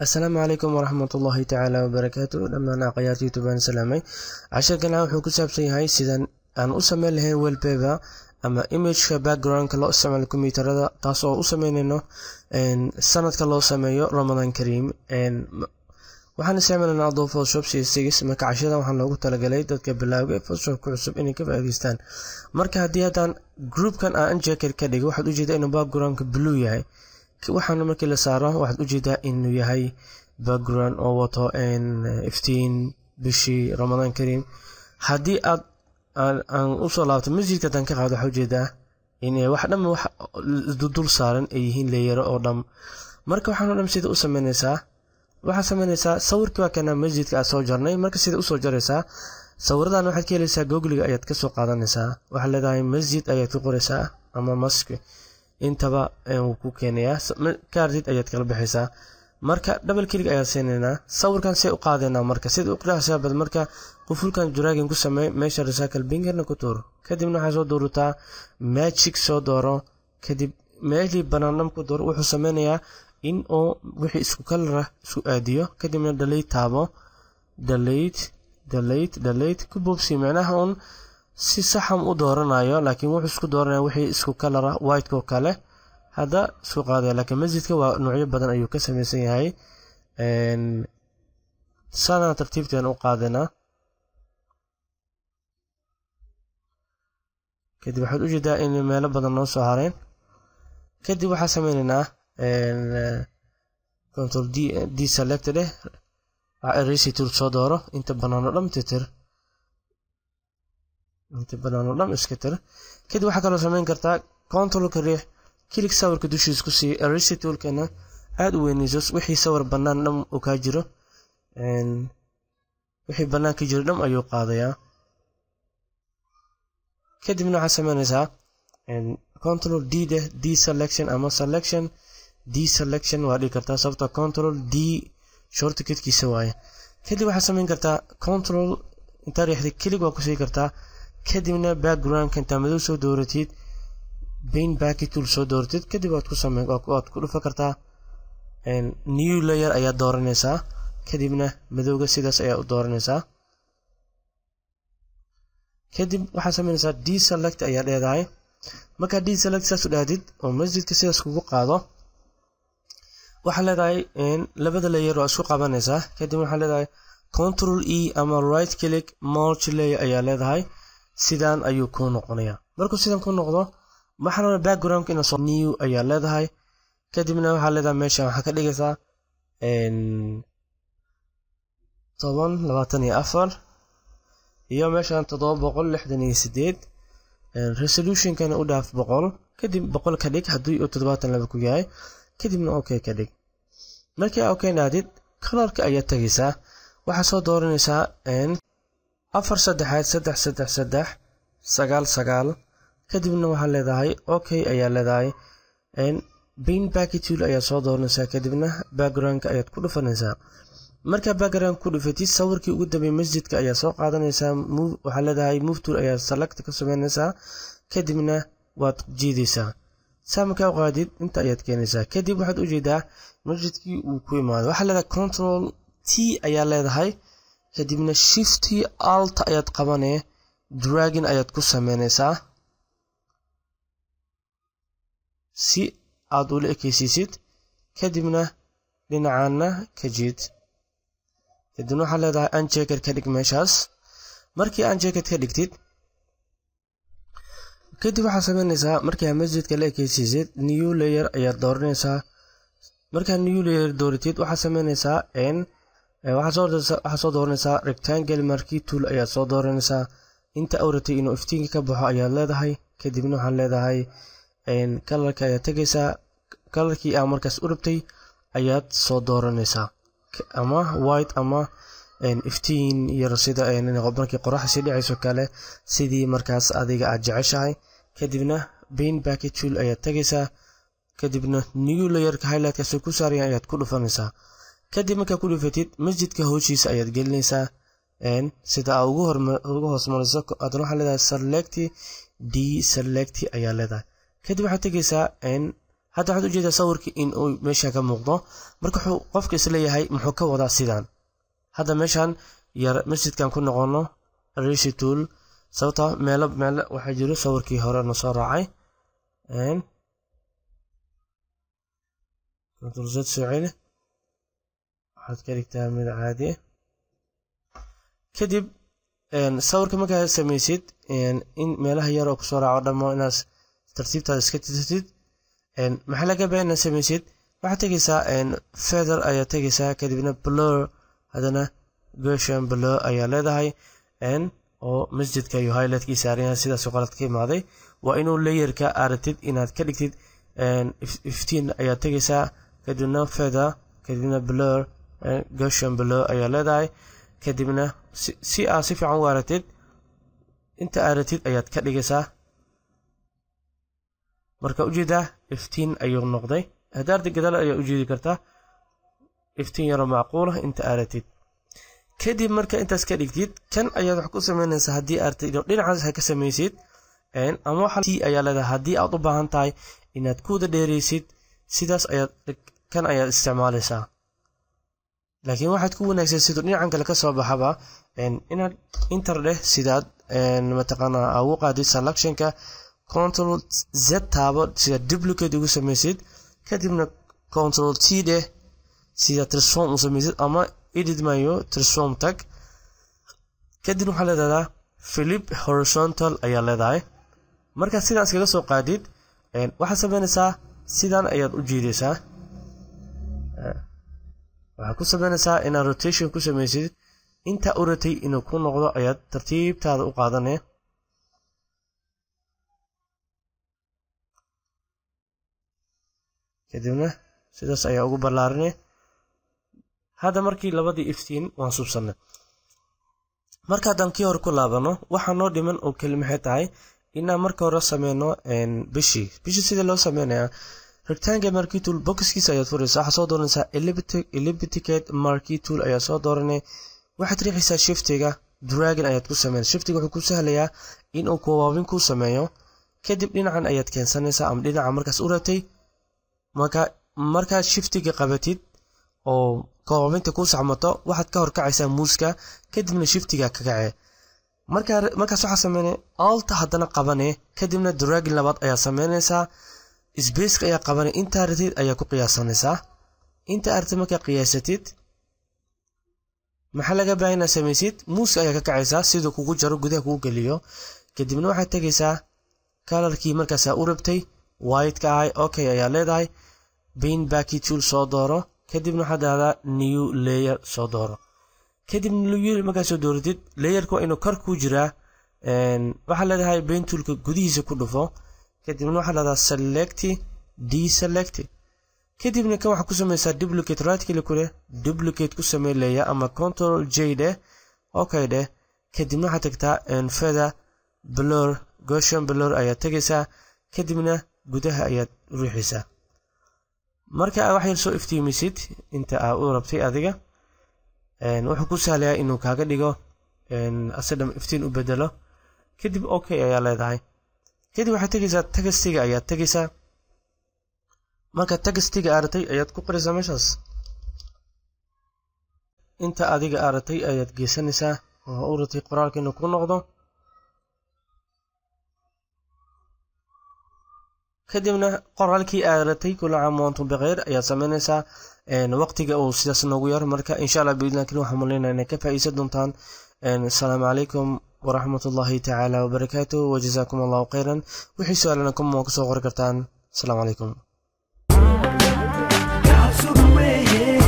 Asalaamu calaykum waraxmatullaahi tacaala wabarakaatu. Dhammaan aqayaarta YouTube aan salaamay. Casharkan wuxuu ku saabsan yahay sidaan aan u sameyn lahayn wallpaper ama imageka backgroundka loo isticmaalo kombiyuutarada, taas oo u sameynayno sanadka loo sameeyo Ramadan Kariim. Waxaan isticmaalaynaa Adobe Photoshop CS6. Marka casharada waxaan loogu talagalay dadka bilaawga ee Photoshop ku cusub inay ka faa'iidaystaan. Marka haddii haddaan groupkan aan unchecked ka dhigo, waxaad ujeedaa inuu backgroundka blue yahay. Waxaana markii la saaro waxaad ujeedaa inuu yahay background oo wato iftiin bishii Ramadaan Kariim. Haddii aad aan usoo laabto masjidka haddaan ka qaado, waxaa ujeedaa in wax dhan wax dul saaran ay yihiin layero oo dham. Marka waxaan oo dhan sida u sameynaysaa, waxaad sameynaysaa sawirkii waa kana masjidka aad soo jarnay. Marka sida usoo jaraysaa sawiradan waxaad ka helaysaa Google-ga ayaad kasoo qaadanaysaa. Waxaad leedahay masjid ayaad ku qoraysaa ama mosque, intaba wuu ku keenayaa. Kaardid ayaad kala baxaysaa. Marka double click ayaad siinaynaa sawirkan see u qaadanaa. Marka sida u qiraacsaa bad, marka qufulkan dragging ku samee, meesha recycle bingerna ku tuur. Kadibna waxaa soo doorataa magic, soo dooro, kadib meeshii banaanam ku door. Wuxuu sameynayaa in uu wixii isku kalara isku aadiyo. Kadibna delete taabo, delete, delete, delete ku boobsi. Micnaha un si saxam u dooranayo, laakiin wuxuu isku dooranaya wixii isku kalara, white oo kale hadda isku qaadaya. Laakiin masjidka waa noocyo badan ayuu ka samaysan yahay. Saanaan tartiibteen u qaadanaa. Kadib waxaad ujeedaa in meelo badan noo soo hareen. Kadib waxaa sameynaynaa control D, deselect eh, eraser tool soo dooro, inta banaan oo dhan tirtir, inta banaan oo dhan iska tir. Kadib waxaa kaloo sameyn kartaa controlka riix, click sawirka dushiisa ku sii, eraser toolkana aad u weynayso, wixii sawir bannaan dhan uu kaa jiro, wixii bannaan ka jiro dhan ayuu qaadayaa. Kadibna waxaad sameynaysaa control D deh, deselection ama selection deselection waa dhigi kartaa, sababta control D shortcutkiisa waaye. Kadib waxaad sameyn kartaa control intaa riixday click waa ku sii kartaa. Kadibna backgroundka intaa madow soo dooratid, paint bucket tool soo dooratid, kadib waad ku sameyn, waad ku dhufa kartaa. New layer ayaad dooranaysaa, kadibna madowga sidaas ayaa u dooranaysaa. Kadib waxaad sameynaysaa deselect ayaa leedahay. Markaa deselect saas u dhahdid oo masjidka sidaas kugu qaado, waxaa leedahay labada layer waa isku qabanaysaa. Kadib waxaa leedahay control E ama right click, merge layer ayaa leedahay. Sidaan ayuu kuu noqonayaa. Markuu sidan ku noqdo, waxaa rabaa backgroundka inaad new ayaa leedahay. Kadibna waxaa leedahay meeshan waxaa ka dhigaysaa 1024 iyo meeshan 768, resolutionkana u dhaaf 100. Kadib 100 ka dhig haddii uu 72 ku yahay, kadibna okay ka dhig. Markii okay dhahdid, colorka ayaad tagaysaa, waxaad soo dooranaysaa 4 3 3 3 3 9 9. Kadibna waxaad leedahay okay ayaa leedahay. Paint bucket tool ayaa soo dooranaysaa, kadibna backgroundka ayaad ku dhufanaysaa. Markaa background ku dhufatid, sawirkii ugu dambeeyay masjidka ayaa soo qaadanaysaa. Move waxaa leedahay, move tool ayaa select ka sameynaysaa, kadibna waad jiidaysaa. Saa markaa u qaadid, inta ayaad keenaysaa. Kadib waxaad ujeedaa masjidkii uu ku imaado. Waxaa leedahay control T ayaa leedahay, kadibna shift alt ayaad qabanee, dragging ayaad ku sameynaysaa si aad ula ekeysiisid. Kadibna dhinacaana ka jiid. Kadibna waxaa leedahay unchecked ka dhig meeshaas. Markii unchecked ka dhigtid, kadib waxaad sameynaysaa markii masjidka la ekeysiisid, new layer ayaad dooranaysaa. Markaa new layer dooratid, waxaad sameynaysaa waxaad soo dooranaysaa rectangle marquee tool ayaad soo dooranaysaa. Inta awratay inuu iftiinka ka baxo ayaad leedahay. Kadibna waxaad leedahay colorka ayaad tegaysaa, colorkii aa markaas u rabtay ayaad soo dooranaysaa, ama white ama iftiin yar sida markii qoraxda sii dhacayso kale, sidii markaas adiga aad jeceshahay. Kadibna paint bucket tool ayaad tegaysaa, kadibna new layerka highlightkaas ku saarayan ayaad ku dhufanaysaa. Kadib markaa ku dhufatid, masjidka hooshiisa ayaad gelinaysaa sida aa ugu hoos mariso. Haddana waxaa leedahay select, deselect ayaa leedahay. Kadib waxaad tegaysaa Hadda waxaad ujeedaa sawirkii in uu meesha ka muuqdo. Marka wuxuu qofka isleeyahay muxuu ka wadaa sidaan. Hadda meeshan yar masjidkan ku noqono eraser tool, sababta meelo meelo waxaa jiro sawirkii hore na soo raacay. Control Z soo celi, waxaad ka dhigtaa mid caadi. Kadib sawirka markaa samaysid in meelaha yar oo kusoo raaco dhammo inaad tartiibtaada iska tirtid. Maxaa laga baa inaad samaysid? Waxaad tegaysaa feather ayaa tegaysaa, kadibna blur, haddana Gaussian blur ayaa leedahay oo masjidka iyo highlightkii saaran yahay. Sidaas oo qalad ka imaaday waa inuu layerka aragtid inaad ka dhigtid iftiin ayaa tegaysaa, kadibna feather, kadibna blur, Gaussian blur ayaa leedahay. Kadibna si aad si fiican u aragtid inta aragtid ayaad ka dhigaysaa. Marka ujeedaa iftiin ayuu noqday. Hadda aragtid gadaal ayaa ujeedi kartaa iftiin yaroo macquul ah inta aragtid. Kadib marka intaas ka dhigtid kan ayaad wax ku sameynaysaa. Haddii aragtid inuu dhinacaas ha ka samaysid ama waxa t ayaa leedahay. Haddii aad u baahan tahay inaad ku wada dheeraysid sidaas ayaad kan ayaad isticmaalaysaa, laakiin waxaad ku wanaagsan siduu dhinacan kale ka soo baxaba inaad enter dheh sidaad mataqaanaa ugu qaadid selectionka. Control Z taabo sidaad duplicate ugu samaysid, kadibna control T dheh sidaad transform u samaysid, ama edit mayo transform tag. Kadib waxaa leedahaa flip horizontal ayaa leedahay. Markaad sidaas kaga soo qaadid waxaad samaynaysaa sidan ayaad u jiidaysaa. Waxaad ku samaynaysaa inaad rotation ku samaysid inta u ratay inuu ku noqdo ayaad tartiibtaada u qaadanaya. Kadibna sidaas ayaa ugu ballaarinay. Hadda markii labadii iftiin waan subsannay. Marka haddaan kii hore ku laabano, waxaa noo dhiman oo keli maxay tahay inaan marka hore sameyno bishii. Bishii sida loo sameynayaa, rectangle marquee tool boxkiisa ayaad furaysaa. Waxaad soo dooranaysaa elliptical marquee tool ayaa soo dooranay. Waxaad riixaysaa shiftiga, dragon ayaad ku sameyn. Shiftiga wuxuu ku sahlayaa inuu kowaabin ku sameeyo. Kadib dhinacan ayaad keensanaysaa ama dhinaca markaas u ratay. Markaad shiftiga qabatid oo kowaabinta ku saxmato, waxaad ka horkacaysaa muuska, kadibna shiftiga ka kacee. Markaas waxaa sameynay alt haddana qabane, kadibna dragon labaad ayaa sameynaysaa. Spaceka ayaa qabanay, intaa ratid ayaa ku qiyaasanaysaa. Inta aragtid markaa qiyaasatid maxaa laga baahan inaad samaysid? Muuska ayaa ka kacaysaa siduu kugu jaro gudaha kugu geliyo. Kadibna waxaad tegaysaa kalarkii markaasaa u rabtay white ka ahay, okay ayaa leedahay. Paint bucket tool soo dooro, kadibna waxaad dhahdaa new layer soo dooro. Kadib new layer markaad soo dooratid, layerka waa inuu kor kuu jiraa. Waxaad leedahay paint toolka gudihiisa ku dhufo, kadibna waxaad dhahdaa select deselect. Kadibna kan waxaad ku samaysaa duplicate, right click ku leh duplicate ku samee layer ama control J dheh, okay dheh. Kadibna waxaad tagtaa feather blur, Gaussian blur ayaad tegaysaa, kadibna gudaha ayaad ruuxaysaa. Marka aad wax yar soo iftiimisid inta aad u rabtay adiga, wuxuu ku sahlayaa inuu kaaga dhigo asadham iftiin u bedelo. Kadib okay ayaa leedahay. Kadib waxaad tegaysaa textiga ayaad tegaysaa. Marka textiga aratay ayaad ku qoraysaa meeshaas. Inta adiga aratay ayaad geysanaysaa oo u ratay qoraalka inuu ku noqdo. Kadibna qoraalkii aad ratay kula caam wa antum bikhayr ayaad sameynaysaa. Waqtiga uu sidaas noogu yar, marka insha Allah biidnillah karim waxaan maleynayaa inay ka faa'iideysan doontaan. Assalaamu calaykum waraxmatullahi tacaala wabarakaatuh, wa jazaakum allahu khayran. Wixii su-aalana kuma waa kusoo qori kartaan. Asalaamu calaykum. Gaab sugan weeye.